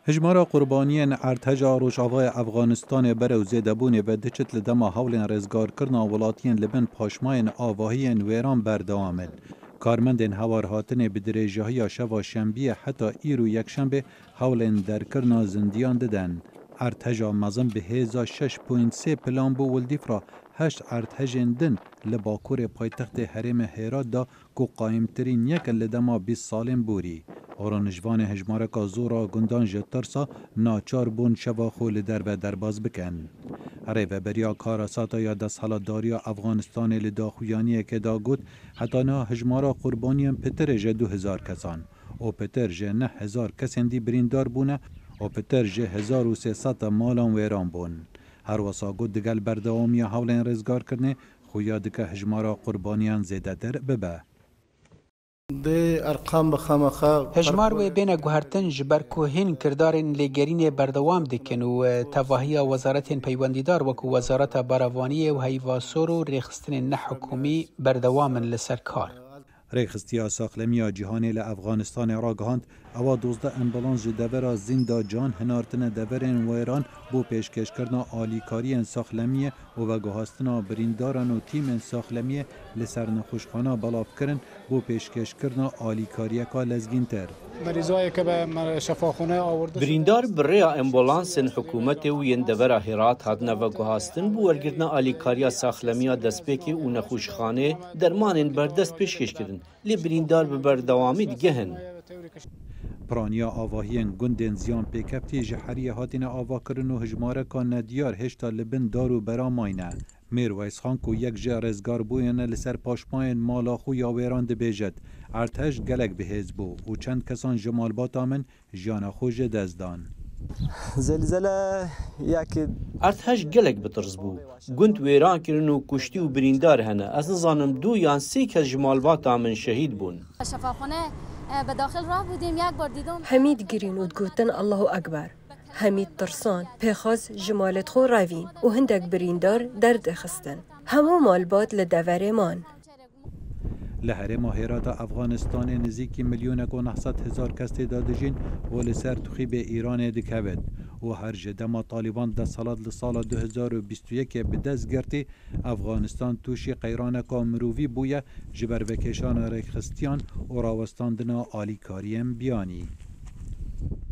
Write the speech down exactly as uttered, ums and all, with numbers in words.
Hijmara qurbaniyên erdheja Rojavaya Efxanistanê berew zêdebûnê ve diçit, li dema hewlên rêzgarkirina welatiyên li bin paşmayên avahiyên wêran berdewam in. Karmendên hewarhatinê bi dirêjahiya şeva şembiyê heta îro yekşembê hewlên derkirina zindiyan didin. Erdheja mezin bi hêza şeş point sê plan bû û li dîf re heşt erdhejên din li bakurê paytextê herêmê Hêrat de ku qayîmtirîn yek in li dema bîst salên borî. Ronişvanê hejmareka zor a gundan ji tirsa naçar bûn şeva xwe li derve derbas bikin. Rêveberiya Karasata ya desthilatdariya Efxanistanê li daxuyaniyekê de got, heta niha hejmara qurbaniyan pitir e ji du hezar kesan û pitir ji neh hezar kesên dî birîndar bûne û pitir ji hezar û sê sed malan wêran bûn. Herwesa got, digel berdewamiya hewlên rêzgarkirinê xuya dike hejmara qurbaniyan zêdetir bibe. Dê erqam bi xemexe Hejmar wê bêne guhertin, ji ber ku hîn kirdarên lêgerînê berdewam dikin û, e, tevahiya wezaretên peywendîdar wekû Wezareta Berevaniyê û Heyvasor û rêxistinên nehikûmî berdewam in li ser kar. Rêxistiya Saxlemiya Cîhanê li Efxanistanê ragihand, ewa dozdeh ambulans ji devera Zinda Can hinartine deverên wêran bo pêşkêşkirina alîkariyên saxlemiyê û veguhastina birîndaran û tîmên saxlemiyê li ser nexweşxana belav kirin bo pêşkêşkirina alîkariyeka lezgîntir. مریضایی که به مر-، شفاخانه آورده شده Birîndar bi rêya ambulansên hikûmetê û yên devera Hêrat hatine veguhastin bo wergirtina alîkariya saxlemiya destpêkê û nexweşxanê dermanên berdest pêşkêş kirin. Lê birîndar bi berdewamî digehin. Piraniya avahiyên gundên ziyan pêkeftî ji heriyê hatine avakirin û hijmareka nediyar hêşta li bin dar û bera mayne. Mêr Weysxan ku yek ji rêzgarbûyên e li ser paşmayên mala xwe ya wêran dibêjit, erdhej gelek bihêz bû û çend kesan ji malbata min jiyana xwe ji dest dan. Zelzele yekî Erdhej gelek bi tirs bû. Gund wêran kirin û kuştî û birîndar hene. Ez nizanim du yan sê kes ji malbata min şehîd bûn. شفاخانه، اه، به داخل راه بودیم، یک بار دیدم. Hemî digirîn û digotin Allahu Ekber. Hemî tirsan, pêxas ji malê xwe revîn û hindek birîndar derdixistin. Hemû malbat li deverê man. Li herêma Hêrata Efxanistanê nizîkî milyonek û neh sed hezar kes tê de dijîn û li ser tixîbê Îranê dikevin û her ji dema Talîban desthilat li sala du hezar û bîst û yekê bi dest girtî, Efxanistan tûşî qeyraneka mirovî bûye, ji ber vekêşana rêkxistiyan û rawestandina alîkariyên biyanî.